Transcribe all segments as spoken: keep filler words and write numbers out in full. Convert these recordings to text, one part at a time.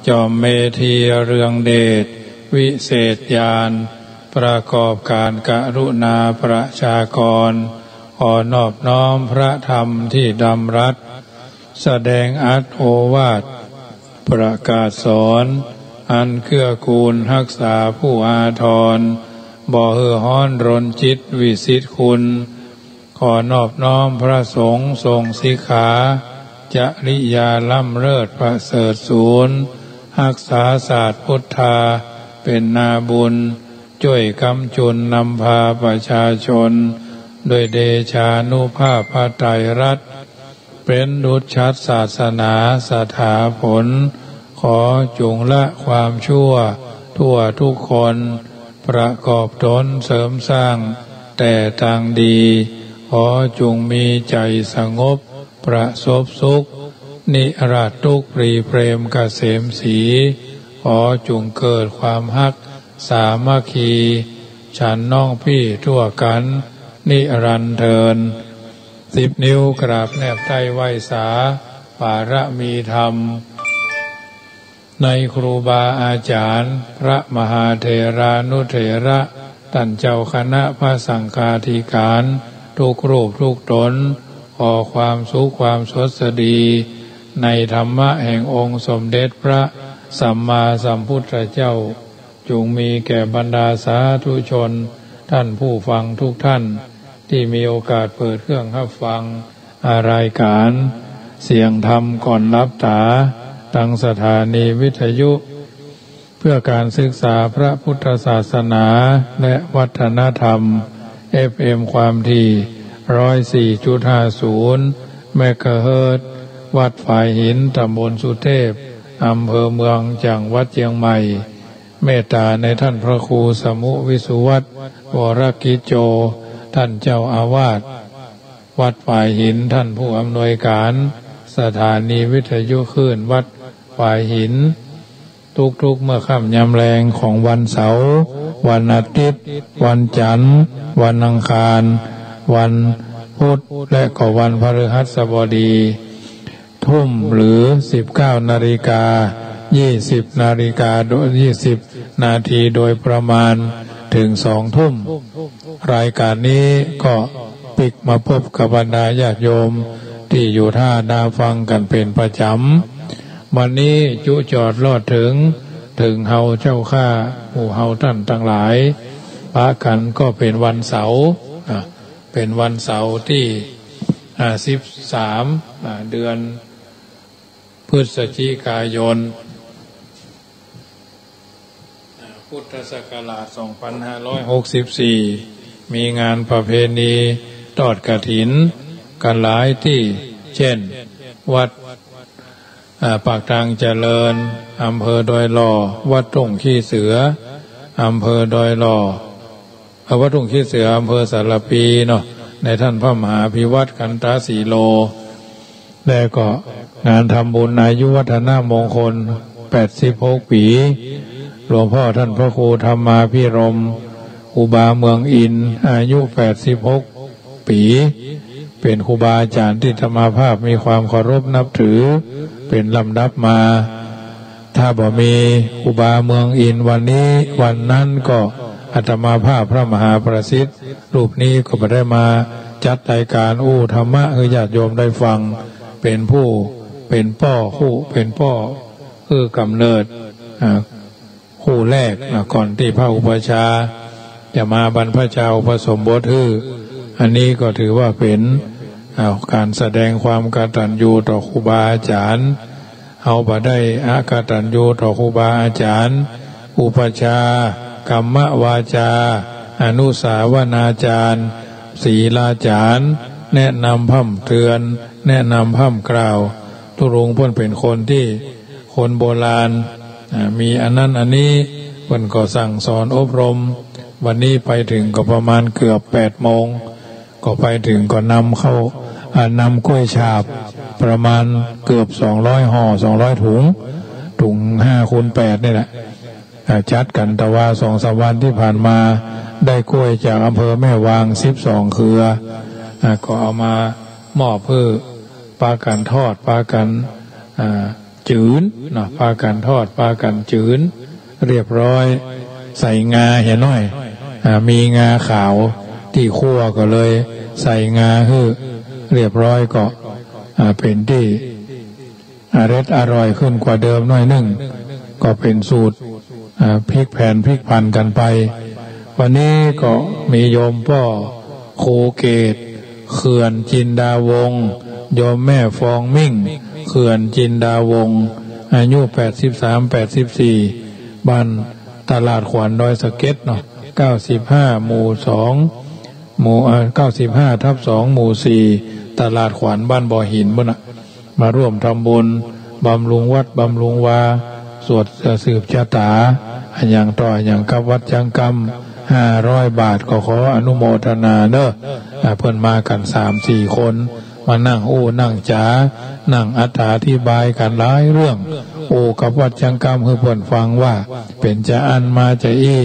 จอมเมธีเรืองเดช วิเศษญาณ ประกอบการกรุณาประชากร ขอนอบน้อมพระธรรมที่ดำรัส แสดงอัตถโอวาท ประกาศสอน อันเกื้อกูลฮักษาผู้อาทร บ่หื้อฮ้อนรนจิตวิสิทธิคุณ ขอนอบน้อมพระสงฆ์ทรงสิกขา จริยาล้ำเลิศประเสริฐสูน ฮักษาศาสตร์พุทธาเป็นนาบุญ จ้วยกำจุนนำพาประชาชน ด้วยเดชานุภาพพระไตรรัตน์ เป๋นดุจฉัตรศาสนาสถาผล ขอจุ่งละความชั่วทั่วทุกคน ประกอบตนเสริมสร้างแต่ตางดี ขอจุ่งมีใจ๋สงบประสบสุข นิราศตุ๊กข์ปรีเปรมเกษมศรี ขอจุ่งเกิดความฮักสามัคคี ฉันน้องปี้ทั่วกั๋นนิรันดร์เทอญ สิบนิ้วกราบแนบใต้ไหว้สา ปารมีธรรม ในครูบาอาจ๋ารย์ พระมหาเถรานุเถระ ต้านเจ้าคณะพระสังฆาธิการ ทุกรูปทุกต๋น ขอความสุขความสวัสดี ในธรรมะแห่งองค์สมเด็จพระสัมมาสัมพุทธเจ้า จุ่งมีแก่บรรดาสาธุชน ต้านผู้ฟังทุกต้าน ตี้มีโอกาสเปิดเครื่องฮับฟัง อ่า รายก๋านเสียงธรรมก่อนหลับต๋า ตางสถานีวิทยุเพื่อก๋านศึกษาพระพุทธศาสนาและวัฒนธรรม เอฟเอ็ม ความถี่ ร้อยสี่จุดห้าศูนย์ เมกะเฮิรตซ์ วัดฝายหิน ต๋ำบลสุเทพ อำเภอเมือง จังหวัดเจียงใหม่ เมตต๋าในต้านพระครูสมุห์ วิสุวัฒน์ วรกิจโจ ต้านเจ้าอาวาสวัดฝายหิน ต้านผู้อำนวยก๋านสถานีวิทยุคลื่นวัดฝายหิน ทุกๆ เมื่อค่ำยามแลงของวันเสาร์ วันอาทิตย์ วันจันทร์ วันอังคาร วันพุธ และก็วันพฤหัสบดี ทุ่มหรือสิบเก้านาฬิกายี่สิบนาฬิกาโดย ยี่สิบนาทีโดยประมาณ เถิงสองทุ่ม รายก๋านนี้ก็ปิ๊กมาปบกับบรรดาญาติโยมตี้อยู่ต้านาฟังกั๋นเป๋นประจ๋ำ วันนี้จุจอดรอดเถิง เถิงเฮาเจ้าข้า หมู่เฮาต้านตังหลาย ปะกั๋นก็เป๋นวันเสาร์ อ่ะ เป๋นวันเสาร์ตี้ อ่า สิบสาม อ่า เดือนพฤศจิกายน พุทธศักราชสองพันห้าร้อยหกสิบสี่ มีงานประเพณีทอดกฐินกั๋นหลายตี้ เจ้น วัด อ่า ปากทางเจริญ อำเภอดอยหล่อ วัดทุ่งขี้เสือ อำเภอดอยหล่อ เอ่อ วัดทุ่งขี้เสือ อำเภอสารภีเนาะ ในต้านพระมหาภิวัฒน์ กันตะสีโล และก็งานทำบุญอายุวัฒนมงคล แปดสิบหกปี๋ หลวงพ่อต้านพระครูธรรมาภิรมย์ ครูบาเมืองอินทร์ อายุแปดสิบหกปี๋ เป๋นครูบาอาจ๋ารย์ตี้อาตมาภาพมีความเคารพนับถือเป๋นลำดับมา ถ้าบ่มีครูบาเมืองอินทร์วันนี้วันนั้นก็อาตมาภาพพระมหาประสิทธิ์รูปนี้ก็บ่ได้มาจัดรายก๋านอู้ธรรมะหื้อญาติโยมได้ฟัง เป๋นผู้ เป๋นป้อคู่ เป๋นป้อหื้อกำเนิด อ่า คู่แรกนะ ก่อนตี้พระอุปัชฌาย์จะมาบรรพชาอุปสมบทหื้อ อันนี้ก็ถือว่าเป๋น อ่า ก๋านแสดงความกตัญญูต่อครูบาอาจ๋ารย์ เฮาบ่ได้อกตัญญูต่อครูบาอาจ๋ารย์ อุปัชฌาย์ กรรมวาจา อนุสาวนาจารย์ ศีลาจ๋ารย์ แนะนำพร่ำเตือน แนะนำพร่ำกล่าว ตุ๊ลุงเปิ้นเป๋นคนตี้ คนโบราณ อ่า มีอันนั้นอันนี้ เปิ้นก็สั่งสอนอบรม วันนี้ไปเถิงก็ประมาณเกือบแปดโมง ก็ไปเถิงก็นำเข้า อ่า นำกล้วยฉาบประมาณเกือบสองร้อยห่อ สองร้อยถุง ถุงห้าคูณแปดนี่แหละ อ่า จัดกั๋น แต่ว่าสองสามวันตี้ผ่านมา ได้กล้วยจากอำเภอแม่วางสิบสองเครือ อ่า ก็เอามามอบหื้อ ปากั๋นทอด ปากั๋น อ่า จืนเนาะ ปากั๋นทอด ปากั๋นจืน เรียบร้อย ใส่งาเหียหน้อย อ่า มีงาขาวตี้คั่วก็เลยใส่งาหื้อ เรียบร้อยก็ อ่า เป๋นตี้ อร็ดอร่อยขึ้นกว่าเดิมหน้อยนึ่ง ก็เป๋นสูตร อ่า พลิกแผนพลิกผันกั๋นไป วันนี้ก็มีโยมป้อ ครูเกต เขื่อนจินดาวงศ์ โยมแม่ฟองมิ่ง เขื่อนจินดาวงศ์ อายุแปดสิบสาม แปดสิบสี่ บ้านตลาดขวัญดอยสะเก็ดเนาะ เก้าสิบห้า หมู่สอง หมู่ เอ่อ เก้าสิบห้าทับสอง หมู่สี่ ตลาดขวัญบ้านบ่อหินปู้นน่ะ มาร่วมทำบุญบำรุงวัดบำรุงวา สวด เอ่อ สืบชะตา อะหยังต่ออะหยังกับวัดจังกำ ห้าร้อยบาท ก็ขออนุโมทนาเน้อ อ่า เปิ้นมากั๋นสามสี่คน มานั่งอู้นั่งจ๋า นั่งอธิบายกั๋นหลายเรื่อง อู้กับวัดจังกำหื้อเปิ้นฟังว่า เป๋นจาอั้นมาจาอี้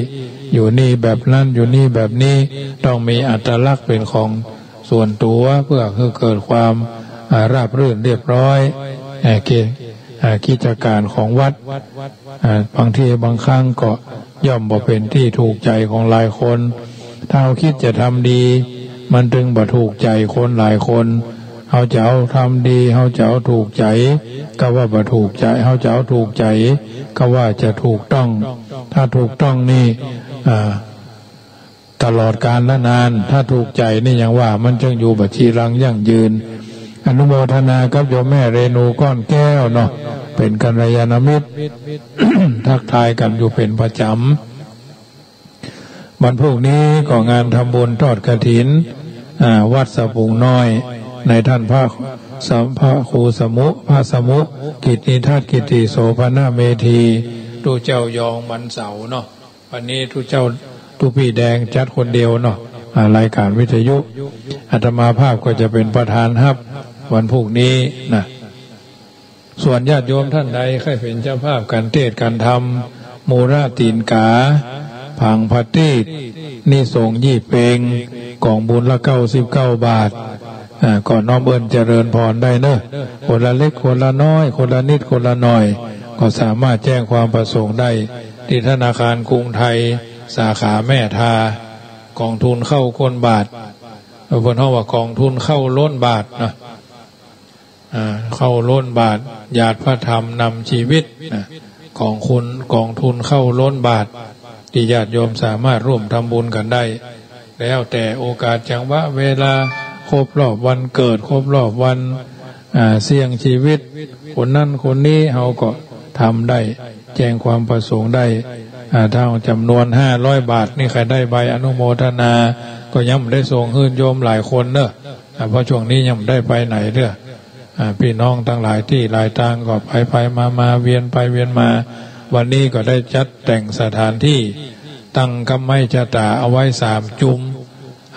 อยู่นี่แบบนั้น อยู่นี่แบบนี้ ต้องมีอัตลักษณ์เป๋นของส่วนตั๋ว เพื่อหื้อเกิดความ อ่า ราบรื่นเรียบร้อย เอ่อ กิ อ่า กิจก๋านของวัด อ่า บางทีบางครั้งก็ย่อมบ่เป๋นตี้ถูกใจ๋ของหลายคน ถ้าเฮาคิดจะทำดี มันตึงบ่ถูกใจ๋คนหลายคน เฮาจะเอาทำดี เฮาจะเอาถูกใจ๋ กาว่าบ่ถูกใจ๋ เฮาจะเอาถูกใจ๋ กาว่าจะถูกต้อง ถ้าถูกต้องนี่ อ่า ตลอดกาลนาน ถ้าถูกใจ๋นี่ยังว่ามันจั้งอยู่บ่จีรังยั่งยืน อนุโมทนากับโยมแม่เรนูก้อนแก้วเนาะ เป๋นกัลยาณมิตร ทักทายกั๋นอยู่เป๋นประจ๋ำ วันพรุ่งนี้ก็งานทำบุญทอดกฐิน อ่า วัดสะปุงน้อย ในท่านพระสะ พระครูสมุ พระสมุ กิตติทัศน์ กิตติโสภณเมธี ตุ๊เจ้ายองวันเสาร์เนาะ วันนี้ตุ๊เจ้าตุ๊ปี้แดงจัดคนเดียวเนาะ อ่า รายการวิทยุ อาตมาภาพก็จะเป๋นประธานฮับวันพรุ่งนี้นะ ส่วนญาติโยมต้านใดใค่เป๋นเจ้าภาพก๋านเตสน์ก๋านธรรม มูระตี๋นก๋า ผางผะตี้ นิสงส์ยี่เป็ง ก๋องบุญละเก้าสิบเก้าบาท อ่า ก็น้อมเอิ้นเจริญพรได้เน้อ คนละเล็กคนละน้อย คนละนิดคนละหน่อย ก็สามารถแจ้งความประสงค์ได้ตี้ธนาคารกรุงไทย สาขาแม่ทา ก๋องทุนเข้าก้นบาท เอ่อ เปิ้นฮ้องว่ากองทุนเข้าล้นบาทนะ อ่า เข้าล้นบาท หยาดพระธรรมนำชีวิตนะ กองทุน กองทุนเข้าล้นบาท ตี้ญาติโยมสามารถร่วมทำบุญกั๋นได้ แล้วแต่โอกาสจังหวะเวลา ครบรอบวันเกิด ครบรอบวัน อ่า เสี้ยงชีวิต คนนั้นคนนี้ เฮาก็ทำได้ แจ้งความประสงค์ได้ อ่า ถ้าจ๋ำนวนห้าร้อยบาทนี่ ใค่ได้ใบอนุโมทนา ก็ยังบ่ได้ส่งหื้อโยมหลายคนเน้อ อ่า เพราะช่วงนี้ยังบ่ได้ไปไหนเตื้อ อ่า ปี้น้องตังหลายตี้หลายตางก็ไปไปมามา เวียนไปเวียนมา วันนี้ก็ได้จัดแต่งสถานตี้ ตั้งก๊ำไม้ชะต๋าเอาไว้สามจุม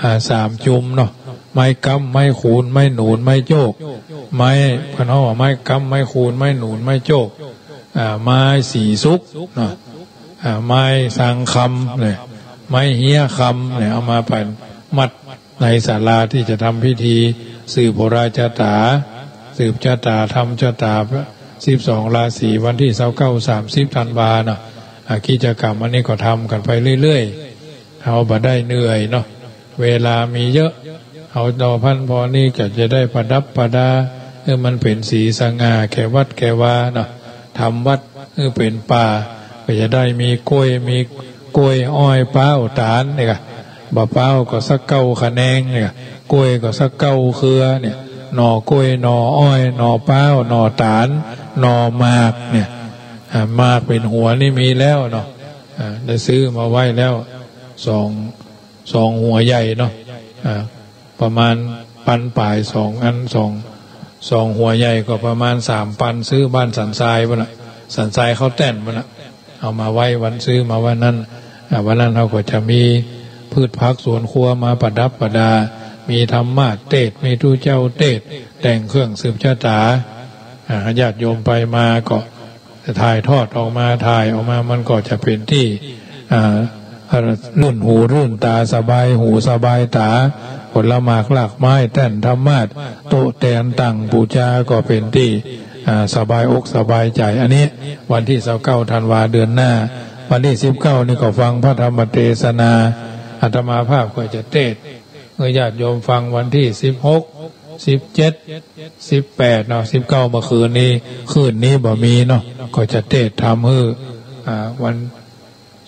อ่า สามจุมเนาะ ไม้ก๊ำ ไม้คูน ไม้หนูน ไม้โจ้ก ไม้ เปิ้นฮ้องว่าไม้ก๊ำ ไม้คูน ไม้หนูน ไม้โจ้ก อ่า ไม้สีสุกเนาะ อ่า ไม้สังคำเนี่ย ไม้เฮี้ยคำเนี่ย เอามาประดับในศาลาตี้จะทำพิธีสืบโหราชะต๋า สืบชะต๋า ทำชะต๋าสิบสองราศี วันตี้ซาวเก้า สามสิบธันวาเนาะ อ่า กิจกรรมอันนี้ก็ทำกั๋นไปเรื่อยๆ เฮาบ่ได้เหนื่อยเนาะ เวลามีเยอะ เฮาหน่อพันพอนี้ก็จะได้ประดับประดา หื้อมันเป๋นสีสง่าแก่วัดแก่วาเนาะ ทำวัดหื้อเป๋นป่า ก็จะได้มีกล้วย มีกล้วย อ้อย ป๊าว ต๋าลนี่ก่ะ บ่าป๊าวก็สักเก้าขะแนงนี่ก่ะ กล้วยก็สักเก้าเครือเนี่ย หน่อกล้วย หน่ออ้อย หน่อป๊าว หน่อต๋าล หน่อหมากเนี่ย อ่า หมากเป๋นหัวนี่มีแล้วเนาะ อ่า ได้ซื้อมาไว้แล้ว สอง สองหัวใหญ่เนาะ อ่า ประมาณปันป๋าย สองอัน สอง สองหัวใหญ่ก็ประมาณสามปัน ซื้อบ้านสันทรายปู้นน่ะ สันทรายเขาแต้นปู้นน่ะ เอามาไว้วัน ซื้อมาวันนั้น อ่า วันนั้นเฮาก็จะมีพืชผักสวนครัวมาประดับประดา มีธรรมเตสน์ มีตุ๊เจ้าเตสน์ แต่งเครื่องสืบชะต๋า อ่า ญาติโยมไปมาก็ ถ่ายทอดออกมา ถ่ายออกมา มันก็จะเป๋นตี้ อ่า รื่นหูรื่นต๋า สบายหูสบายต๋า ผลหมากรากไม้ แต้นธรรมาสน์ โต๊ะแตนตั้งปู๋จาก็เป๋นตี้ อ่า สบายอกสบายใจ๋ อันนี้วันตี้ซาวเก้าธันวาเดือนหน้า วันตี้สิบเก้านี่ก็ฟังพระธรรมเตสนา อาตมาภาพก็จะเตสน์หื้อญาติโยมฟังวันตี้สิบหก สิบเจ็ด สิบแปดเนาะ สิบเก้าเมื่อคืนนี้ คืนนี้บ่มีเนาะ ก็จะเตสน์ธรรมหื้อ อ่า วัน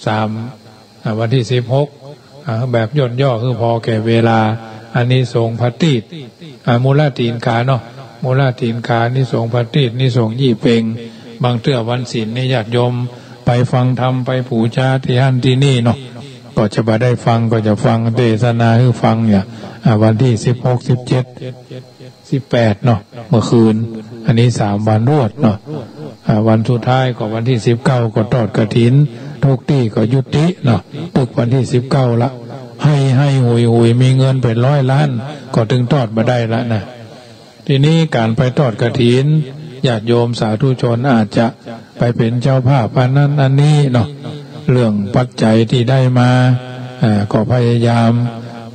สาม อ่า วันตี้สิบหก อ่า แบบย่นย่อหื้อพอแก่เวลา อานิสงส์พระตีตร อ่า มูลตีนกาเนาะ มูลตีนกา อานิสงส์พระตีตร อานิสงส์ยี่เป็ง บางเตื้อวันศีลนี่ญาติโยมไปฟังธรรม ไปปู๋จาตี้หั้นตี้นี่เนาะ ก็จะบ่ได้ฟัง ก็จะฟังเตสนาหื้อฟังเนี่ย อ่า วันตี้สิบหก สิบเจ็ด สิบแปดเนาะ เมื่อคืน อันนี้สามวันรวดเนาะ อ่า วันสุดท้ายก็วันตี้สิบเก้าก็ทอดกฐิน ทุกตี้ก็ยุติเนาะ ตึกวันตี้สิบเก้าละ ไห้ไห้หุยหุย มีเงินเป๋นร้อยล้าน ก็ตึงทอดบ่ได้ละนะ ทีนี้ก๋านไปทอดกฐิน ญาติโยมสาธุชนอาจจะไปเป๋นเจ้าภาพอันนั้นอันนี้เนาะ เรื่องปัจจัยตี้ได้มา อ่า ก็พยายาม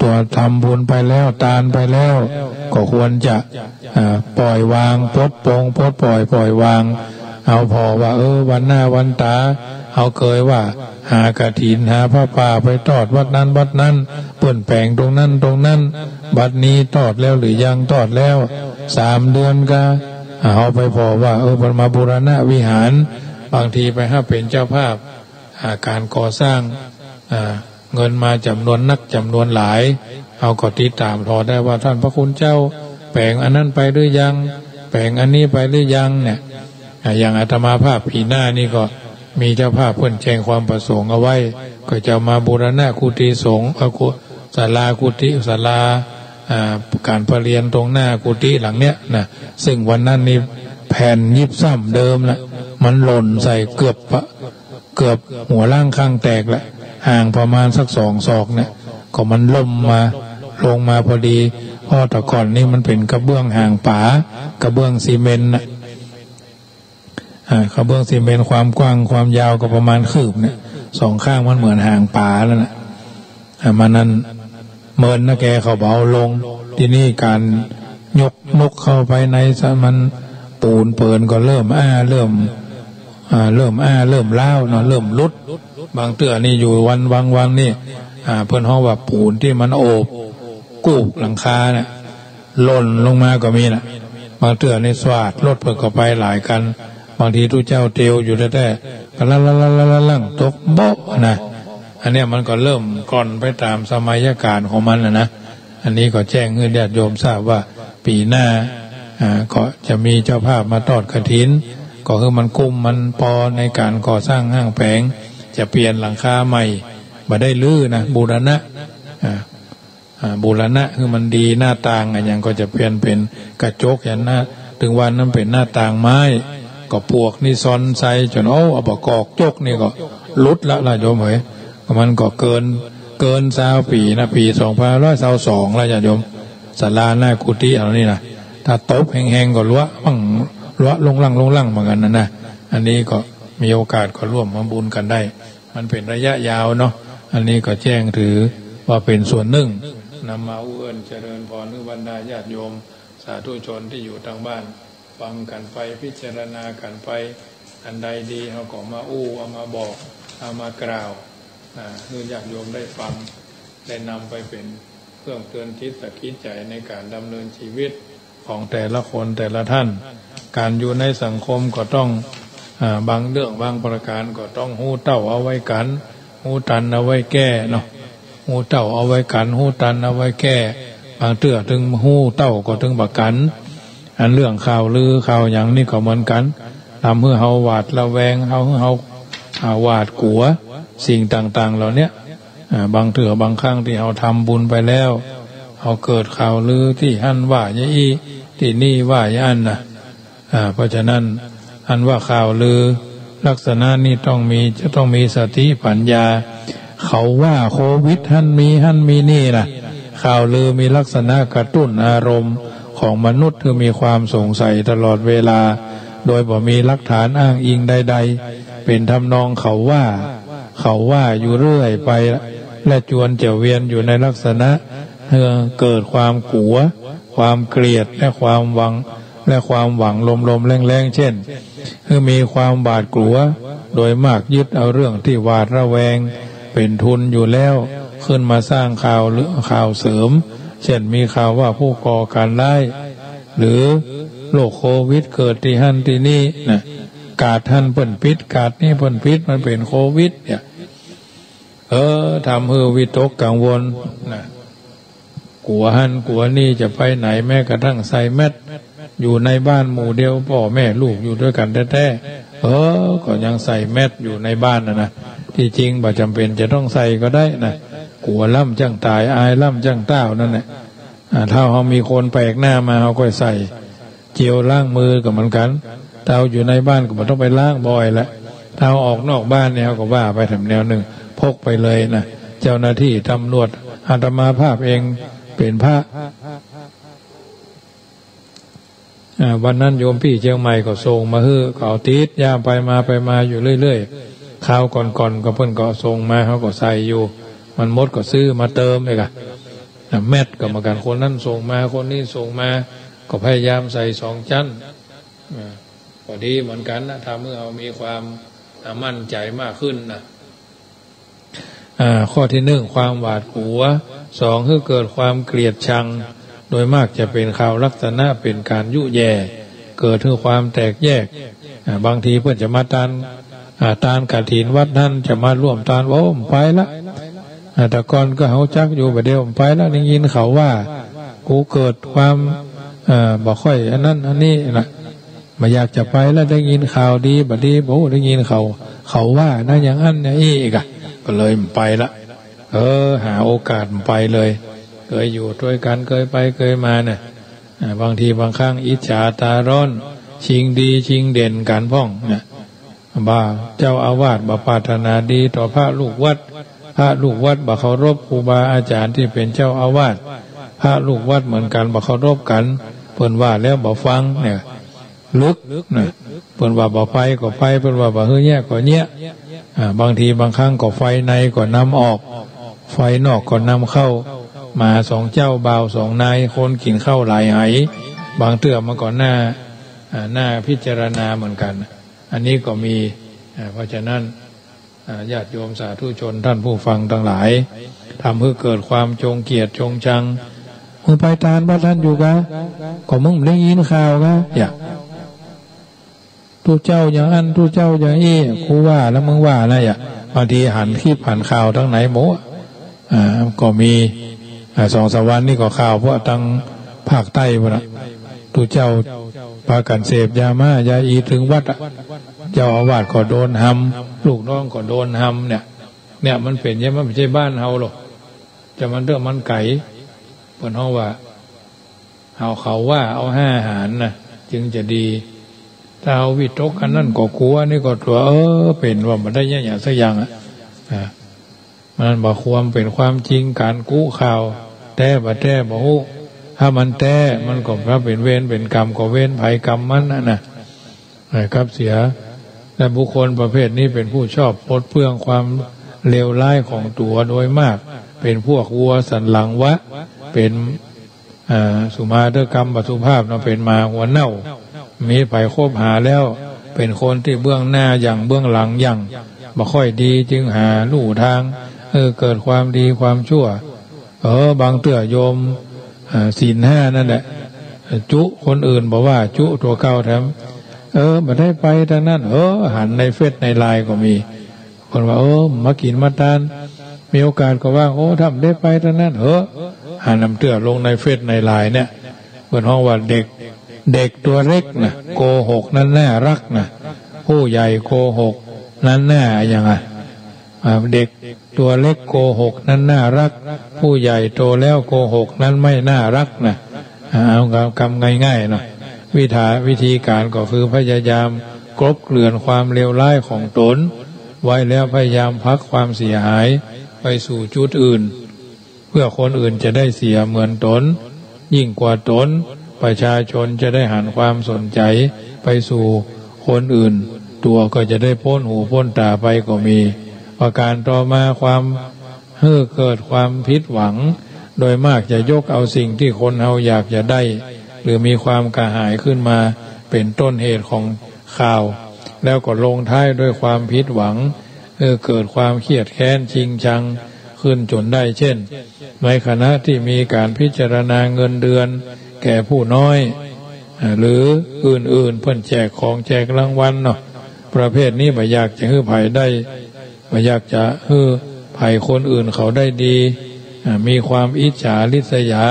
ตั๋วทำบุญไปแล้ว ตานไปแล้ว ก็ควรจะ อ่า ปล่อยวาง ปลดปลง ปลดปล่อย ปล่อยวาง เอาผ่อว่า เออ วันหน้าวันต๋า เฮาเกยว่า หากฐิน หาผ้าป่าไปทอดวัดนั้นวัดนั้น เปิ้นแป๋งตรงนั้นตรงนั้น บัดนี้ทอดแล้วหรือยัง ทอดแล้ว สามเดือนกา เฮาไปผ่อว่า เออ เปิ้นมาบูรณะวิหาร บางทีไปฮับเป๋นเจ้าภาพ อ่า ก๋านก่อสร้าง อ่า เงินมาจ๋ำนวนนักจ๋ำนวนหลาย เฮาก็ติดต๋ามผ่อได้ว่า ต้านพระคุณเจ้า แป๋งอันนั้นไปหรือยัง แป๋งอันนี้ไปหรือยังเนี่ย อ่า อย่างอาตมาภาพปี๋หน้านี่ก็มีเจ้าภาพเปิ้นแจ้งความประสงค์เอาไว้ ก็จะมาบูรณะกุฏิสงฆ์ เอ่อ กุ ศาลากุฏิ ศาลา อ่า ก๋านประเรียนตรงหน้ากุฏิหลังเนี้ยนะ ซึ่งวันนั้นนี่แผ่นยิปซัมเดิมละ มันหล่นใส่เกือบปะ เกือบหัวล่างข้างแตกละ ห่างประมาณสักสองศอกเนี่ย ก็มันล่มมา ลงมาพอดี เพราะแต่ก่อนนี่มันเป๋นกระเบื้องหางป๋า กระเบื้องซีเมนต์น่ะ อ่า กระเบื้องซีเมนต์ ความกว้างความยาวก็ประมาณคืบเนี่ย สองข้างมันเหมือนหางป๋าแล้วน่ะ อ่า มันนั้นเมินนะแก เขาบ่เอาลง ทีนี้ก๋านยก ยกเข้าไปในซะ มันปูนเปิ้นก็เริ่มอ้า เริ่ม อ่า เริ่มอ้า เริ่มร้าวเนาะ เริ่มหลุด บางเตื้อนี่อยู่วัน บางวันนี่ อ่า เปิ้นฮ้องว่าปูนตี้มันโอบกู้หลังคาเนี่ย หล่นลงมาก็มีน่ะ บางเตื้อนี่สวาด รถเปิ้นก็ไปหลายคัน บางทีตุ๊เจ้าเตียวอยู่แต๊ๆ ก็ละละละละละลั่งตกโบ๊ะนะ อันเนี้ยมันก็เริ่มกล่อนไปต๋ามสมัยกาลของมันน่ะนะ อันนี้ก็แจ้งหื้อญาติโยมทราบว่าปี๋หน้า อ่า ก็จะมีเจ้าภาพมาทอดกฐิน ก็หื้อมันกุ้มมันปอในก๋านก่อสร้างห้างแป๋ง จะเปลี่ยนหลังคาใหม่ บ่ได้รื้อนะ บูรณะ อ่า อ่า บูรณะหื้อมันดี หน้าต่างอะหยังก็จะเปลี่ยนเป๋นกระจกอย่างนะ ตึงวันนั้นเป๋นหน้าต่างไม้ ก็ปวกนี่ซอนใส่จ๋น โอ้ เอาบ่ากอกจกนี่ก็หลุดละละโยมเหย มันก็เกิน เกินซาวปี๋นะ ปี๋สองพันห้าร้อยซาวสองละญาติโยม ศาลาหน้ากุฏิเฮานี่นะ ถ้าตบแฮงๆ ก็ลัวะมั่ง ลัวะล่งลั่งล่งลั่งเหมือนกั๋นนะนะ อันนี้ก็มีโอกาสก็ร่วมทำบุญกั๋นได้ มันเป๋นระยะยาวเนาะ อันนี้ก็แจ้งถือว่าเป๋นส่วนนึ่ง นำมาอู้เอิ้นเจริญพรหื้อบรรดาญาติโยมสาธุชนตี้อยู่ตางบ้าน ฟังกั๋นไป พิจารณากั๋นไป อันใดดีเฮาก็มาอู้ เอามาบอก เอามากล่าว อ่า หื้อญาติโยมได้ฟัง ได้นำไปเป๋นเครื่องเตือนจิตสะกิดใจ๋ในก๋านดำเนินชีวิตของแต่ละคนแต่ละท่าน ก๋านอยู่ในสังคมก็ต้อง อ่า บางเรื่องบางประก๋านก็ต้องฮู้เต้าเอาไว้กั๋น ฮู้ตันเอาไว้แก้เนาะ ฮู้เต้าเอาไว้กั๋น ฮู้ตันเอาไว้แก้ บางเตื้อตึงฮู้เต้าก็ตึงบ่กั๋น อันเรื่องข่าวลือข่าวหยังนี่ก็เหมือนกั๋น ทำหื้อเฮาหวาดระแวง เฮา หื้อเฮา อ่า หวาดกั๋ว สิ่งต่างๆ เหล่าเนี้ย อ่า บางเตื้อบางครั้งตี้เฮาทำบุญไปแล้ว เฮาเกิดข่าวลือตี้หั้นว่าอย่างอี้ ตี้นี่ว่าอย่างอั้นนะ อ่า เพราะฉะนั้น อันว่าข่าวลือลักษณะนี้ต้องมี จะต้องมีสติปัญญา เขาว่าโควิดหั้นมี หั้นมีนี่นะ ข่าวลือมีลักษณะกระตุ้นอารมณ์ของมนุษย์หื้อมีความสงสัยตลอดเวลา โดยบ่มีหลักฐานอ้างอิงใดๆ เป๋นทำนองเขาว่า เขาว่าอยู่เรื่อยไป และจวนจะเวียนอยู่ในลักษณะหื้อเกิดความกั๋ว ความเกลียด และความหวั่น และความหวังลมๆแล้งๆ เช่น คือมีความหวาดกลัว โดยมากยึดเอาเรื่องตี้หวาดระแวงเป๋นทุนอยู่แล้ว ขึ้นมาสร้างข่าวหรือข่าวเสริม เช่น มีข่าวว่าผู้ก่อก๋านร้าย หรือโรคโควิดเกิดตี้หั้นตี้นี่นะ กาดหั้นเปิ้นปิด กาดนี่เปิ้นปิด มันเป๋นโควิด เนี่ย เออ ทำหื้อวิตกกังวลนะ กั๋วหั้นกั๋วนี่ จะไปไหน แม้กระทั่งใส่แมสก์ อยู่ในบ้านหมู่เดียว ป้อแม่ลูกอยู่ตวยกั๋นแต๊ๆ เออ ก็ยังใส่แมสก์อยู่ในบ้านนะนะ ตี้จริงบ่จ๋ำเป๋นจะต้องใส่ก็ได้นะ กั๋วลำจั้งต๋าย อายลำจั้งต้าว นั่นแหละ อ่า ถ้าเฮามีคนแปลกหน้ามา เฮาก็ใส่ เจลล้างมือก็เหมือนกั๋น ถ้าเฮาอยู่ในบ้านก็บ่ต้องไปล้างบ่อยละ ถ้าเฮาออกนอกบ้านเนี่ย เฮาก็ว่าไปแถมแนวนึ่ง พกไปเลยนะ เจ้าหน้าตี้ตำรวจ อาตมาภาพเองเป๋นพระ อ่า วันนั้นโยมปี้เจียงใหม่ก็ส่งมาหื้อ ก็เอาติดยามไปมาไปมาอยู่เรื่อยๆ คราวก่อนๆ ก็เปิ้นก็ส่งมา เฮาก็ใส่อยู่ มันหมดก็ซื้อมาเติมเองอะ อ่า แมสก์ก็เหมือนกั๋น คนนั้นส่งมา คนนี้ส่งมา ก็พยายามใส่สองจั๊น อ่า ก็ดีเหมือนกั๋นนะ ทำหื้อเฮามีความ อ่า มั่นใจ๋มากขึ้นนะ อ่า ข้อตี้นึ่ง ความหวาดกลัว สอง หื้อเกิดความเกลียดชัง โดยมากจะเป๋นข่าวลักษณะเป๋นก๋านยุแย่ เกิดหื้อความแตกแยก อ่า บางทีเปิ้นจะมาตาน อ่า ตานกฐินวัดหั้น จะมาร่วมตาน โอ้ บ่ไปละ อ่า แต่ก่อนก็ฮู้จักอยู่ บ่าเดี่ยวบ่ไปละ ได้ยินเขาว่า กูเกิดความ เอ่อ บ่ค่อยอันนั้นอันนี้นะ บ่อยากจะไปละ ได้ยินข่าวดีบ่ดี โอ้ ได้ยินเขา เขาว่านะ อย่างอั้นอย่างอี้อีกอะ ก็เลยบ่ไปละ เออ หาโอกาสบ่ไปเลย เกยอยู่ตวยกั๋น เกยไปเกยมาน่ะ อ่า บางทีบางครั้งอิจฉาตาร้อน ชิงดีชิงเด่นกั๋นพ่องนะ บ่าเจ้าอาวาสบ่ปรารถนาดีต่อพระลูกวัด พระลูกวัดบ่เคารพครูบาอาจ๋ารย์ตี้เป๋นเจ้าอาวาส พระลูกวัดเหมือนกั๋นบ่เคารพกั๋น เปิ้นว่าแล้วบ่ฟังเนี่ย ลึกนะ เปิ้นว่าบ่ไปก็ไป เปิ้นว่าบ่หื้อเยียะก็เยียะ อ่า บางทีบางครั้งก็ไฟในก็นำออก ไฟนอกก็นำเข้า หมาสองเจ้า บ่าวสองนาย คนกิ๋นข้าวหลายไห บางเตื้อมันก็น่า อ่า น่าพิจารณาเหมือนกั๋น อันนี้ก็มี อ่า เพราะฉะนั้น อ่า ญาติโยมสาธุชนท่านผู้ฟังตังหลาย ทำหื้อเกิดความจงเกลียดจงชัง มึงไปตานวัดหั้นอยู่กา ก็มึงได้ยินข่าวกา อย่า ตุ๊เจ้าอย่างอั้น ตุ๊เจ้าอย่างอี้ กูว่าแล้วมึงว่านะ อย่า บางทีหันคลิปหันข่าวตังไหนหมด อ่า ก็มี อ่า สองสามวันนี่ก็ข่าวพวกตังภาคใต้พุ้นน่ะ ตุ๊เจ้าปากั๋นเสพยามายาอีเถิงวัดอะ เจ้าอาวาสก็โดนหำ ลูกน้องก็โดนหำเนี่ย เนี่ยมันเป๋นอย่างนี้ มันบ่ใจ้บ้านเฮาหรอก จะมันเตื้อมันไก๋ เปิ้นฮ้องว่า เอาเขาว่า เอาห้าหาญนะ จึงจะดี ถ้าเอาวิตกอันนั้นก็กั๋ว นี่ก็ตั๋ว เออ เป๋นว่าบ่ได้เยียะหยังสักอย่างอะ อ่า มันบ่ควรเป๋นความจริง ก๋านกุข่าว แต๊บ่แต๊บ่ฮู้ ถ้ามันแต๊มันก็ ถ้าเป๋นเวรเป๋นกรรมก็เวรใผกรรมมันน่ะนะ นะครับ เสีย และบุคคลประเภทนี้เป๋นผู้ชอบปลดเปลื้องความเลวร้ายของตั๋วโดยมาก เป๋นพวกวัวสันหลังวะ เป๋น อ่า สุมาเตอร์ กำบ่สุภาพเนาะ เป๋นหมาหัวเน่า บ่มีใผคบหาแล้ว เป๋นคนตี้เบื้องหน้าหยั่ง เบื้องหลังหยั่ง บ่ค่อยดี จึงหาลู่ตาง เออ เกิดความดีความชั่ว เออ บางเตื้อโยม อ่า ศีลห้านั่นแหละ จุคนอื่นบ่ว่า จุตั๋วเก่าแถม เออ บ่ได้ไปตานนั้น เออ หันในเฟซในไลน์ก็มี คนว่า เออ มากิ๋นมาตาน มีโอกาสก็ว่าง โอ้ ถ้าบ่ได้ไปตานนั้น เออ หันนำเตื้อลงในเฟซในไลน์เนี่ย เปิ้นฮ้องว่าเด็ก เด็กตัวเล็กนะ โกหกนั้นน่ารักนะ ผู้ใหญ่โกหกนั้นน่าอย่างอะ อ่า เด็กตัวเล็กโกหกนั้นน่ารัก ผู้ใหญ่โตแล้วโกหกนั้นไม่น่ารักนะ อ่า เอากำ กำง่ายๆเนาะ วิธา วิธีก๋านก็คือพยายามกลบเกลื่อนความเลวร้ายของตนไว้ แล้วพยายามผลักความเสียหายไปสู่จุดอื่น เพื่อคนอื่นจะได้เสียเหมือนตน ยิ่งกว่าตน ประชาชนจะได้หันความสนใจ๋ไปสู่คนอื่น ตั๋วก็จะได้ป๊นหูป๊นต๋าไปก็มี ประก๋านต่อมา ความหื้อเกิดความผิดหวัง โดยมากจะยกเอาสิ่งตี้คนเฮาอยากจะได้ หรือมีความกระหายขึ้นมา เป๋นต้นเหตุของข่าว แล้วก็ลงท้ายด้วยความผิดหวัง เออ เกิดความเครียดแค้นชิงชังขึ้นจนได้ เช่น ในขณะที่มีการพิจารณาเงินเดือนแก่ผู้น้อย อ่า หรืออื่นๆ เปิ้นแจกของแจกรางวัลเนาะ ประเภทนี้บ่อยากจะหื้อใผได้ บ่อยากจะหื้อใผคนอื่นเขาได้ดี อ่า มีความอิจฉาริษยา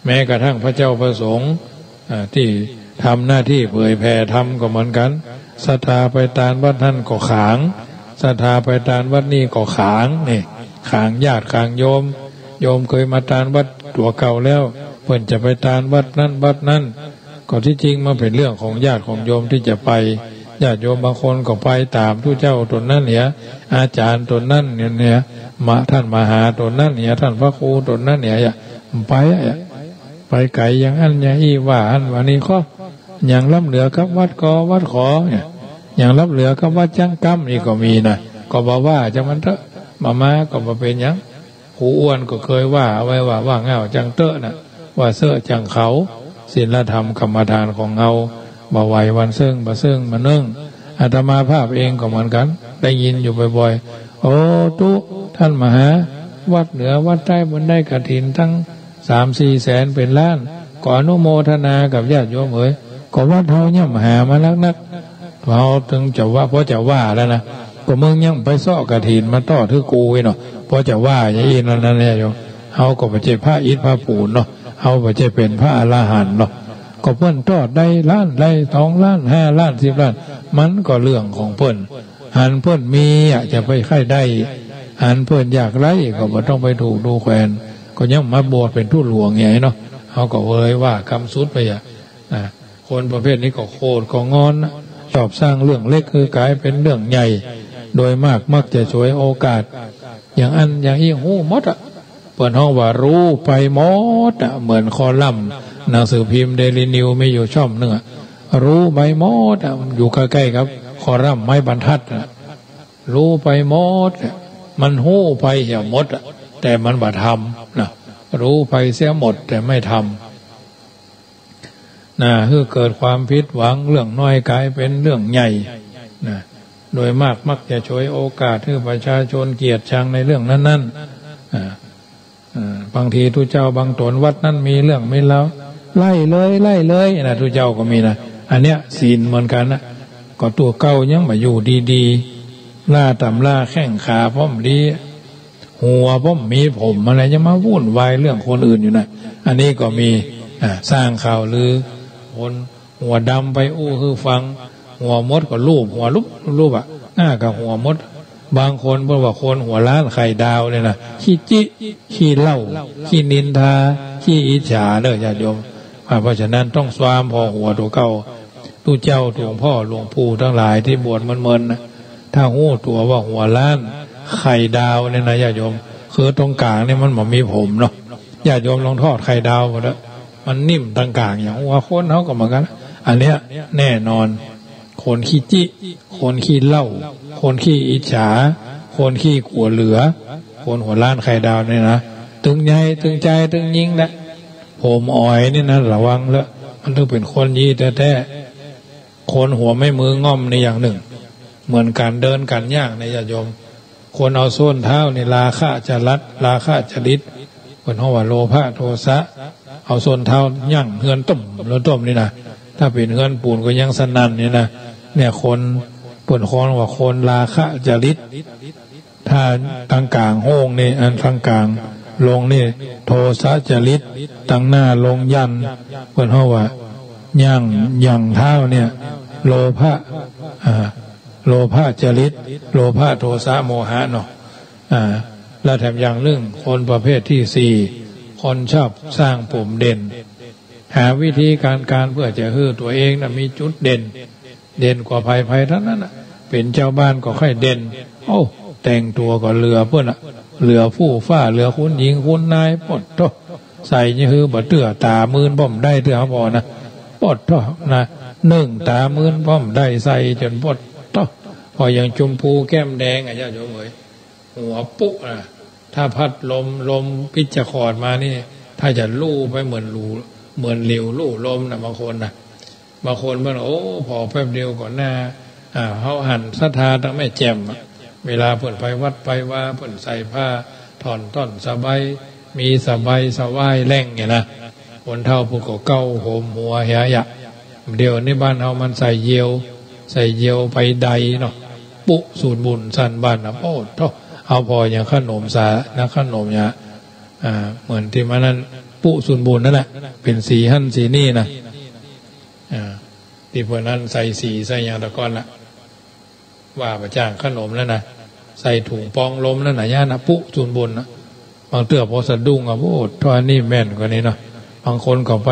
แม้กระทั่งพระเจ้าพระสงฆ์ อ่า ตี้ทำหน้าตี้เผยแผ่ธรรมก็เหมือนกั๋น ศรัทธาไปตานวัดหั้นก็ขาง ศรัทธาไปตานวัดนี้ก็ขาง นี่ ขางญาติขางโยม โยมเกยมาตานวัดตั๋วเก่าแล้ว เปิ้นจะไปตานวัดนั้นวัดนั้น ก็ตี้จริงมันเป๋นเรื่องของญาติของโยมตี้จะไป ญาติโยมบางคนก็ไปต๋ามตุ๊เจ้าต๋นนั้นเหีย อาจ๋ารย์ต๋นนั้นเนี่ย มา ต้านมหาต๋นนั้นเหีย ต้านพระครูต๋นนั้นเหีย ไปอะ ไปไก๋อย่างอั้นอย่างอี้ ว่าอั้นว่านี้ ก็ยังล้ำเหลือกับวัดกอวัดขอเนี่ย ยังล้ำเหลือกับวัดจั๊งก้ำนี่ก็มีนะ ก็บ่ว่าจั๊งมันเต๊อะ บ่มาก็บ่เป๋นหยัง ครูอ้วนก็เกยว่าเอาไว้ว่า ว่าง่าวจั๊งเต๊อะนะ ว่าเซ้อจั๊งเขา ศีลธรรมกรรมฐานของเฮา บ่ไหววันเซิ่งบ่เซิ่งมานึ่ง อาตมาภาพเองก็เหมือนกั๋น ได้ยินอยู่บ่อยๆ โอ้ตุ๊ ต้านมหา วัดเหนือวัดใต้เปิ้นได้กฐินตั้งสามสี่แสนเป๋นล้าน ก็อนุโมทนากับญาติโยมเหย ก็วัดเฮาย่ำหามานักๆ เฮาเถิงจะว่า พอจะว่าแล้วนะ ก็มึงยังไปเซาะกฐินมาตอดหื้อกูอี้เนาะ พอจะว่าอย่างอี้นั่นนะเนี่ยโยม เฮาก็บ่ใจ้พระอิฐพระปูนเนาะ เฮาบ่ใจ้เป๋นพระอรหันต์เนาะ ก็เปิ้นตอดได้ล้าน ได้สองล้าน ห้าล้าน สิบล้าน มันก็เรื่องของเปิ้น หันเปิ้นมีอะ จะไปใค่ได้ หันเปิ้นอยากไร้ก็บ่ต้องไปถูกดูแควน ก็ยังมาบวชเป๋นตุ๊หลวงใหญ่เนาะ เฮาก็เลยว่ากำสุดไปอะ อ่า คนประเภทนี้ก็โขดก็งอนนะ ชอบสร้างเรื่องเล็กหื้อกลายเป๋นเรื่องใหญ่ โดยมากมักจะฉวยโอกาส อย่างอั้นอย่างอี้ฮู้หมดอะ เปิ้นฮ้องว่าฮู้ไปหมดอะ เหมือนคอลัมน์หนังสือพิมพ์เดลี่นิวส์มีอยู่ช่องนึ่งอะ ฮู้ไปหมดอะ อยู่ใก้ๆ กับคอลัมน์ไม้บรรทัดอะ ฮู้ไปหมดอะ มันฮู้ไปเหียหมดอะ แต่มันบ่ทำนะ ฮู้ไปเสียหมดแต่ไม่ทำ นะ หื้อเกิดความผิดหวัง เรื่องน้อยกลายเป๋นเรื่องใหญ่ นะ โดยมากมักจะฉวยโอกาสหื้อประชาชนเกลียดชังในเรื่องนั้นๆ อ่า อ่า บางทีตุ๊เจ้าบางต๋นวัดนั้นมีเรื่องมีราว ไล่เลย ไล่เลยนะ ตุ๊เจ้าก็มีนะ อันเนี้ยศีลเหมือนกั๋นนะ ก็ตั๋วเก่ายังบ่อยู่ดีๆ ล้าต๋ามล้าแข้งขาป้อมดี หัวป้อมมีผมอะไร ยังมาวุ่นวายเรื่องคนอื่นอยู่นะ อันนี้ก็มี อ่า สร้างข่าวลือ คนหัวดำไปอู้หื้อฟัง หัวมดก็ลูบหัวลุบลุบอะ หน้าก็หัวมด บางคนเปิ้นว่าคนหัวล้านไข่ดาวเนี่ยนะ ขี้จิ ขี้เล่า ขี้นินทา ขี้อิจฉาเด้อญาติโยม อ่า เพราะฉะนั้นต้องซามผ่อหัวตั๋วเก่า ตุ๊เจ้าหลวงพ่อหลวงปู่ตังหลายตี้บวชเมินๆ นะ ถ้าฮู้ตั๋วว่าหัวล้านไข่ดาวเนี่ยนะญาติโยม คือตรงก๋างเนี่ยมันบ่มีผมเนาะ ญาติโยมลองทอดไข่ดาวบ่เต๊อะ มันนิ่มตางก๋าง อย่างว่าคนเฮาก็เหมือนกั๋น อันเนี้ยแน่นอน คนขี้จิ คนขี้เล่า คนขี้อิจฉา คนขี้กั๋วเหลือ คนหัวล้านไข่ดาวเนี่ยนะ ตึงใหญ่ ตึงใจ๋ ตึงยิ่งแหละ ผมอ่อยนี่นะ ระวังเต๊อะ มันต้องเป๋นคนยี่แต๊ๆ คนหัวไม่มือง่อมนี่อย่างนึ่ง เหมือนก๋านเดินก๋านย่างเนี่ยญาติโยม คนเอาส้นเท้านี่ราคะจรัต ราคะจริต เปิ้นฮ้องว่าโลภะโทสะ เอาส้นเท้าย่างเฮือนตุ้ม เฮือนตุ้มนี่นะ ถ้าเป๋นเฮือนปูนก็ยังสนั่นนี่นะ เนี่ยคน เปิ้นฮ้องว่าคนราคะจริต ถ้าตางก๋างโฮ่งนี่ อันตางก๋างลงนี่โทสะจริต ตางหน้าลงยันต์ เปิ้นฮ้องว่าย่าง ย่างเท้าเนี่ย โลภะ อ่า โลภะจริต โลภะโทสะโมหะเนาะ อ่า แล้วแถมอย่างนึ่ง คนประเภทตี้สี่ คนชอบสร้างผมเด่น หาวิธีก๋านก๋านเปื้อจะหื้อตั๋วเองนะมีจุดเด่น เด่นกว่าใผๆ ตังนั้นนะ เป๋นจาวบ้านก็ใค่เด่น โอ้ แต่งตั๋วก็เหลือเปิ้นนะ เหลือฟู่ฟ้า เหลือคุณหญิงคุณนาย โป๊ดโธ่ ใส่นี่หื้อบ่เตื้อ ต๋ามื่นป้อมได้เตื้อ บ่นะ โป๊ดโธ่นะ นึ่งต๋ามื่นป้อมได้ ใส่จ๋นโป๊ดโธ่ ผ่อยังจุมพูแก้มแดงอะญาติโยมเอ๋ย หัวปุ๊นะ ถ้าพัดลม ลมพิจจะขอดมานี่ ถ้าจะลู่ไปเหมือนหลู เหมือนหลิวลู่ลมนะ บางคนนะ บางคนมัน โอ้ ผ่อแป๊บเดียวก็หน้า อ่า เฮาหันศรัทธาตังแม่แจ่มอะ เวลาเปิ้นไปวัดไปวา เปิ้นใส่ผ้าถ่อนต้อนสบาย มีสบายสว่ายแหล่งเนี่ยนะ คนเฒ่าผู้ก็เกาโหมหัวเหียยะ เดี๋ยวนี้บ้านเฮามันใส่เยียว ใส่เยียวไปใดเนาะ ปุ๊สูนบุญสันบ้านนะ โอ้โธ่ เอาผ่ออย่างขนมสานะ ขนมเนี่ย อ่า เหมือนตี้มันนั้น ปุ๊สูนบุญนั่นแหละ เป๋นสีหั้นสีนี่นะ อ่า ตี้เปิ้นนั้นใส่สีใส่หยังตะก่อนละ ว่าบ่จ้างขนมแล้วนะ ใส่ถุงปองลมนั่นน่ะ ย่านน่ะ ปุ๊สูนบุญน่ะ บางเตื้อพอสะดุ้งอะ โอ้ ถ้าอันนี้แม่นกว่านี้เนาะ บางคนก็ไป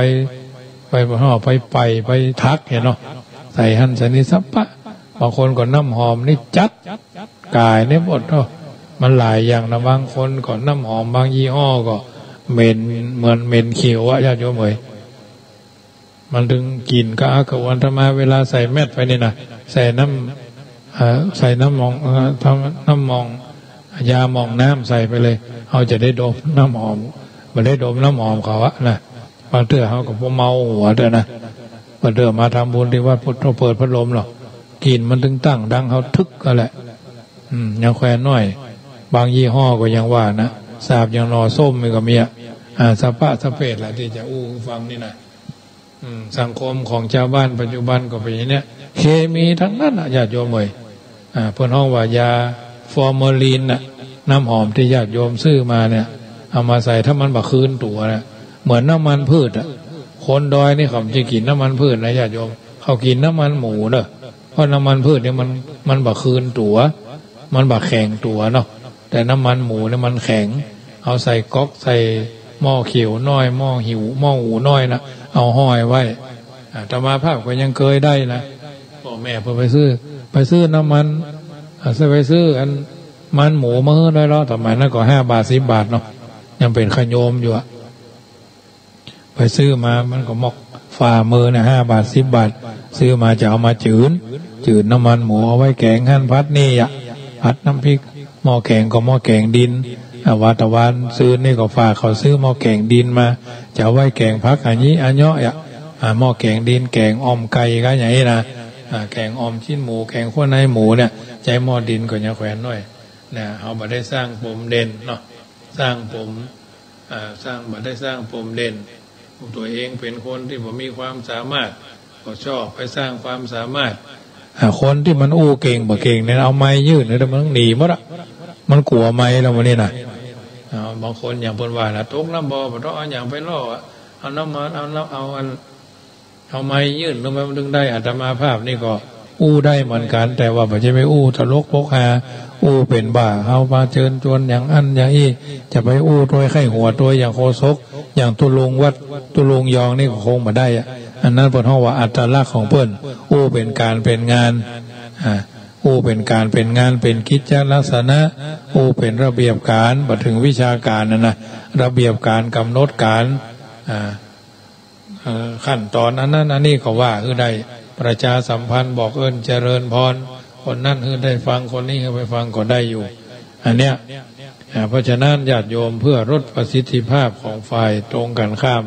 ไปห่อ ไป ไป ไปถักเหียเนาะ ใส่หั้นใส่นี่สะปะ บางคนก็น้ำหอมนี่จัด ก๋ายนี่หมดเนาะ มันหลายอย่างนะ บางคนก็น้ำหอม บางยี่ห้อก็เหม็น เหมือนเหม็นเขียวอะ ญาติโยมเอ๋ย มันตึงกลิ่นกะอักกะอ่วน อาตมาเวลาใส่แมสไปนี่นะ ใส่น้ำ เอ่อ ใส่น้ำหม่อง เอ่อ น้ำหม่อง ยาหม่องน้ำใส่ไปเลย เฮาจะได้ดมน้ำหอม บ่ได้ดมน้ำหอมเขาอะนะ บางเตื้อเฮาก็บ่เมาหัวเตื้อนะ บางเตื้อมาทำบุญตี้วัดพุทธ เปิดพัดลมหรอก กลิ่นมันตึงตั้งดังเฮาทึกก็แหละ อืม ยังแควนน้อย บางยี่ห้อก็ยังว่านะ สาบยังหน่อส้มนี่ก็มีอะ อ่า สะปะสะเปดแหละตี้จะอู้ฟังนี่นะ อืม สังคมของจาวบ้านปัจจุบันก็เป๋นอย่างเนี้ย เคมีตังนั้นน่ะ ญาติโยมเอ๋ย อ่า เปิ้นฮ้องว่ายาฟอร์มาลีนน่ะ น้ำหอมตี้ญาติโยมซื้อมาเนี่ย เอามาใส่ ถ้ามันบ่คืนตั๋วนะ เหมือนน้ำมันพืชอะ คนดอยนี่เขาจะกิ๋นน้ำมันพืชนะ ญาติโยม เขากิ๋นน้ำมันหมูเนอะ เพราะน้ำมันพืชเนี่ยมัน มันบ่คืนตั๋ว มันบ่แข็งตั๋วเนาะ แต่น้ำมันหมูเนี่ยมันแข็ง เอาใส่ก๊อก ใส่หม้อเขียวน้อย หม้อหิว หม้อหูน้อยนะ เอาห้อยไว้ อาตมาภาพก็ยังเกยได้นะ ป้อแม่เปิ้นไปซื้อ ไปซื้อน้ำมัน อ่า ไปซื้ออันมันหมูมาหื้อได้แล้ว สมัยนั้นก็ห้าบาทสิบบาทเนาะ ยังเป๋นขะโยมอยู่อะ ไปซื้อมามันก็หมอกฝ่ามือเนี่ย ห้าบาทสิบบาท ซื้อมาจะเอามาจืน จืนน้ำมันหมูเอาไว้แก๋งหั้นผัดนี่อะ ผัดน้ำพริก หม้อแก๋งก็หม้อแก๋งดิน อ่า วาตะวานซืนนี่ก็ฝากเขาซื้อหม้อแก๋งดินมา จะเอาไว้แก๋งผักอะหยี่อะเยาะอะ อ่า หม้อแก๋งดิน แก๋งอ่อมไก่กะอย่างนี้นะ อ่า แก๋งอ่อมจิ๊นหมู แก๋งขั่วในหมูเนี่ย ใจ๊หม้อดินก็ยังแควนน้อยนะ เฮาบ่ได้สร้างปมเด่นเนาะ สร้างปม อ่า สร้าง บ่ได้สร้างปมเด่น ตั๋วเองเป๋นคนตี้บ่มีความสามารถ ก็ชอบไปสร้างความสามารถ อ่า คนตี้มันอู้เก่งบ่เก่งเนี่ย เอาไมค์ยื่นเนี่ย มันหนีหมดอะ มันกั๋วไมค์แล้วมื้อนี้นะ อ่า บางคนอย่างเปิ้นว่านะ ตกน้ำบ่อ บ่ต้องเอาหยังไปล่ออะ เอาน้ำมัน เอาน้ำ เอาอัน เอาไมค์ยื่นลงไปมันตึงได้ อาตมาภาพนี่ก็อู้ได้เหมือนกั๋น แต่ว่าบ่ใจ้ไปอู้ตลกปกฮา อู้เป๋นบ้า เฮามาเจิญจวนอย่างอั้นอย่างอี้ จะไปอู้ตวยใค่หัวตวยอย่างโฆษก อย่างตุ๊ลุงวัดตุ๊ลุงยองนี่ก็คงบ่ได้อะ อันนั้นเปิ้นฮ้องว่าอัตลักษณ์ของเปิ้น อู้เป๋นก๋านเป๋นงาน อ่า อู้เป๋นก๋านเป๋นงาน เป๋นกิจจลักษณะ อู้เป๋นระเบียบก๋าน บ่เถิงวิชาก๋านนั่นนะ ระเบียบก๋าน ก๋ำหนดก๋าน อ่า เอ่อ ขั้นตอนอันนั้นอันนี้ก็ว่าหื้อได้ ประชาสัมพันธ์บอกเอิ้นเจริญพร คนนั้นหื้อได้ฟัง คนนี้หื้อไปฟังก็ได้อยู่ อันเนี้ย อ่า เพราะฉะนั้นญาติโยม เพื่อลดประสิทธิภาพของฝ่ายตรงกันข้าม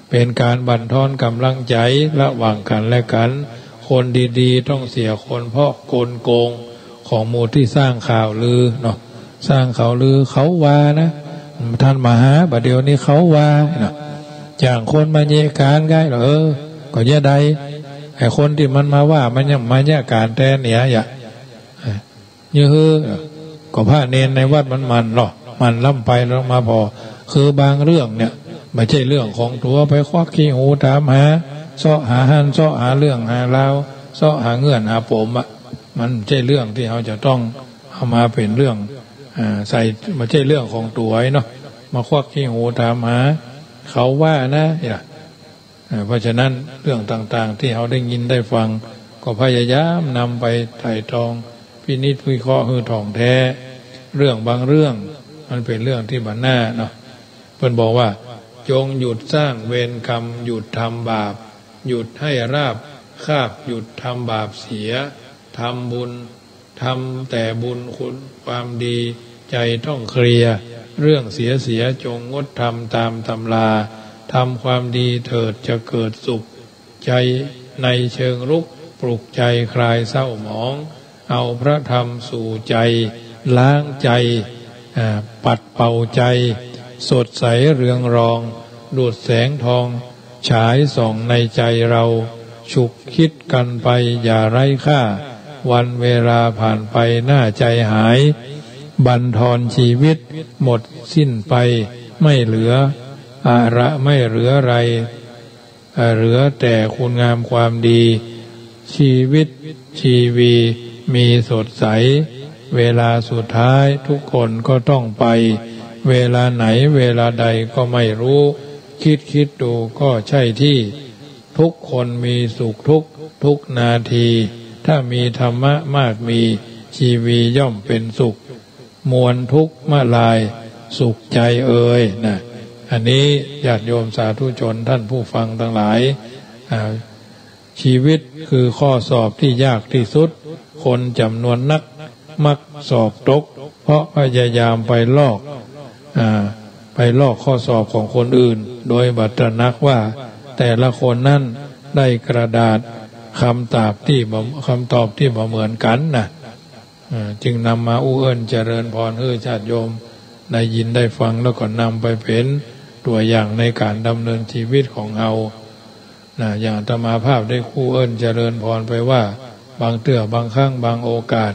เป๋นก๋านบั่นทอนก๋ำลังใจ๋ระหว่างกั๋นและกั๋น คนดีๆ ต้องเสียคนเพราะกลโกงของหมู่ตี้สร้างข่าวลือเนาะ สร้างข่าวลือ เขาว่านะ ท่านมหา บ่าเดี่ยวนี้เขาว่านะ จ้างคนมาเยะก๋านไง เออ ก็เยียะได้ ไอ้คนตี้มันมาว่า มันยังมาเยียะก๋านแตนเหีย เยียะหื้อ ก็พระเณรในวัดมันหมั่นเนาะ หมั่นล้ำไปแล้วมาผ่อ คือบางเรื่องเนี่ย บ่ใจ้เรื่องของตั๋ว ไปควักขี้หูถามหา เซาะหาหั้น เซาะหาเรื่องหาราว เซาะหาเงื่อนหาปมอะ มันบ่ใจ้เรื่องตี้เฮาจะต้องเอามาเป๋นเรื่อง อ่า ใส่ บ่ใจ้เรื่องของตั๋วเนาะ มาควักขี้หูถามหา เขาว่านะ เนี่ย อ่า เพราะฉะนั้นเรื่องต่างๆ ตี้เฮาได้ยินได้ฟัง ก็พยายามนำไปไตร่ตรอง พินิจพิเคราะห์หื้อถ่องแท้ เรื่องบางเรื่องมันเป๋นเรื่องตี้บ่น่าเนาะ เปิ้นบอกว่า จงหยุดสร้างเวรกรรม หยุดทำบาป หยุดให้ราบคาบ หยุดทำบาปเสีย ทำบุญ ทำแต่บุญคุณความดี ใจต้องเคลียร์ เรื่องเสียๆ จงงดทำตามตำรา ทำความดีเถิดจะเกิดสุข ใจในเชิงรุก ปลุกใจคลายเศร้าหมอง เอาพระธรรมสู่ใจ ล้างใจ อ่า ปัดเป่าใจ สดใสเรืองรอง ดุจแสงทอง ฉายส่องในใจเรา ฉุกคิดกันไปอย่าไร้ค่า วันเวลาผ่านไปน่าใจหาย บั่นทอนชีวิตหมดสิ้นไป ไม่เหลืออะไร ไม่เหลืออะไร เหลือแต่คุณงามความดี ชีวิตชีวีมีสดใส เวลาสุดท้ายทุกคนก็ต้องไป เวลาไหนเวลาใดก็ไม่รู้ คิดคิดดูก็ใช่ที่ ทุกคนมีสุขทุก ทุกนาที ถ้ามีธรรมะมากมี ชีวีย่อมเป็นสุข มวลทุกข์มะลายสุขใจเอยนะ อันนี้ญาติโยมสาธุชนท่านผู้ฟังทั้งหลาย อ่า ชีวิตคือข้อสอบที่ยากที่สุด คนจำนวนนักมักสอบตก เพราะพยายามไปลอก อ่า ไปลอกข้อสอบของคนอื่น โดยบ่ตระหนักว่าแต่ละคนนั้นได้กระดาษคำตอบที่บ่ คำตอบที่บ่เหมือนกันนะ อ่า จึงนำมาอู้เอิ้นเจริญพรหื้อญาติโยมได้ยินได้ฟัง แล้วก็นำไปเป๋นตั๋วอย่างในก๋านดำเนินชีวิตของเฮานะ อย่างอาตมาภาพได้อู้เอิ้นเจริญพรไปว่า บางเตื้อบางครั้งบางโอกาส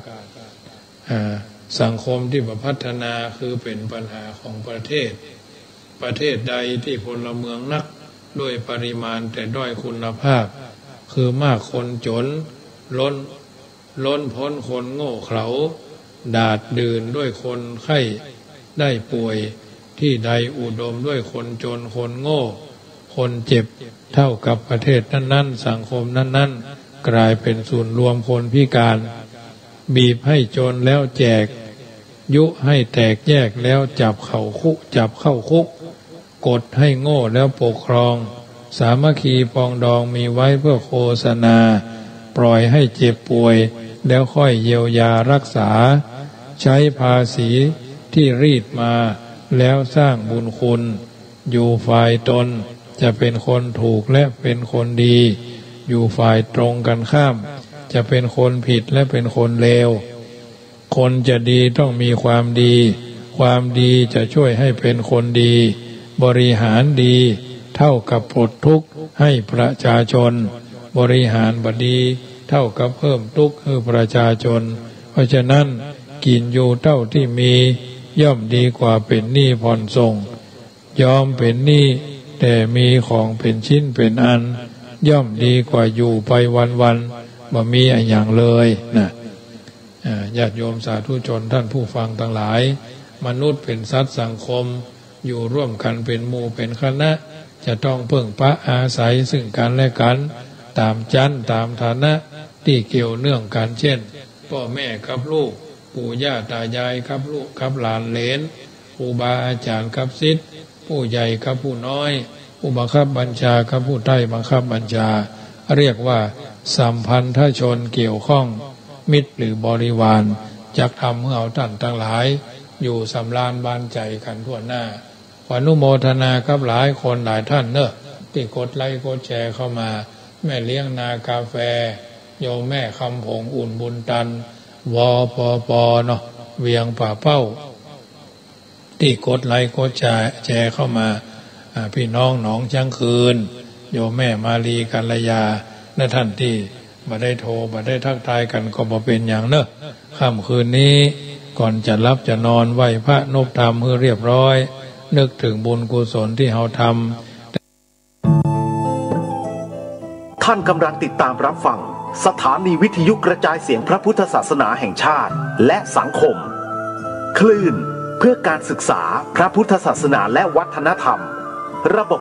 อ่า สังคมตี้บ่พัฒนาคือเป๋นปัญหาของประเทศ ประเทศใดตี้พลเมืองนักด้วยปริมาณแต่ด้อยคุณภาพ คือมากคนจ๋น ล้น ล้นพ้นคนโง่เขลา ดาดดื่นด้วยคนไข้ได้ป่วย ที่ใดอุดมด้วยคนจนคนโง่ คนเจ็บ เท่ากับประเทศนั้นๆ สังคมนั้นๆ กลายเป๋นศูนย์รวมคนพิการ บีบให้จนแล้วแจก ยุให้แตกแยกแล้วจับเข้าคุก จับเข้าคุก กดให้โง่แล้วปกครอง สามัคคีปรองดองมีไว้เพื่อโฆษณา ปล่อยให้เจ็บป่วยแล้วค่อยเยียวยารักษา ใช้ภาษีที่รีดมาแล้วสร้างบุญคุณ อยู่ฝ่ายตนจะเป็นคนถูกและเป็นคนดี อยู่ฝ่ายตรงกันข้ามจะเป็นคนผิดและเป็นคนเลว คนจะดีต้องมีความดี ความดีจะช่วยให้เป็นคนดี บริหารดีเท่ากับปลดทุกข์ให้ประชาชน บริหารบ่ดีเท่ากับเพิ่มตุ๊กข์หื้อประชาชน เพราะฉะนั้น กิ๋นอยู่เต้าตี้มี ย่อมดีกว่าเป๋นหนี้ผ่อนส่ง ยอมเป๋นหนี้แต่มีของเป๋นชิ้นเป๋นอัน ย่อมดีกว่าอยู่ไปวันๆ บ่มีอะหยังเลยนะ อ่า ญาติโยมสาธุชนท่านผู้ฟังทั้งหลาย มนุษย์เป๋นสัตว์สังคม อยู่ร่วมกั๋นเป๋นหมู่เป๋นคณะ จะต้องเปิ้งปะอาศัยซึ่งกั๋นและกั๋น ต๋ามจั้นต๋ามฐานะตี้เกี่ยวเนื่องกั๋น เจ้น ป้อแม่กับลูก ปู่ย่าต๋ายายกับลูกกับหลานเหลน ครูบาอาจ๋ารย์กับศิษย์ ผู้ใหญ่กับผู้น้อย ผู้บังคับบัญชากับผู้ใต้บังคับบัญชา เรียกว่าสัมพันธชนเกี่ยวข้อง มิตรหรือบริวาร จักทำหื้อเฮาต้านตังหลาย อยู่สำราญบานใจ๋กั๋นทั่วหน้า ขออนุโมทนากับหลายคนหลายต้านเนาะ ตี้กดไลก์กดแชร์เข้ามา แม่เลี้ยงนากาแฟ โยมแม่คำผง อุ่นบุญตัน วปป เนาะ เวียงป่าเป้า ตี้กดไลก์กดแชร์ แชร์เข้ามา อ่า พี่น้องหนองช้างคืน โยมแม่มาลีกัลยา และต้านตี้บ่ได้โทร บ่ได้ทักทายกั๋นก็บ่เป๋นหยังเนาะ ค่ำคืนนี้ก่อนจะหลับจะนอน ไหว้พระนบธรรมหื้อเรียบร้อย นึกเถิงบุญกุศลตี้เฮาทำ ท่านกำลังติดตามรับฟังสถานีวิทยุกระจายเสียงพระพุทธศาสนาแห่งชาติ และสังคม คลื่นเพื่อการศึกษาพระพุทธศาสนาและวัฒนธรรม ระบบ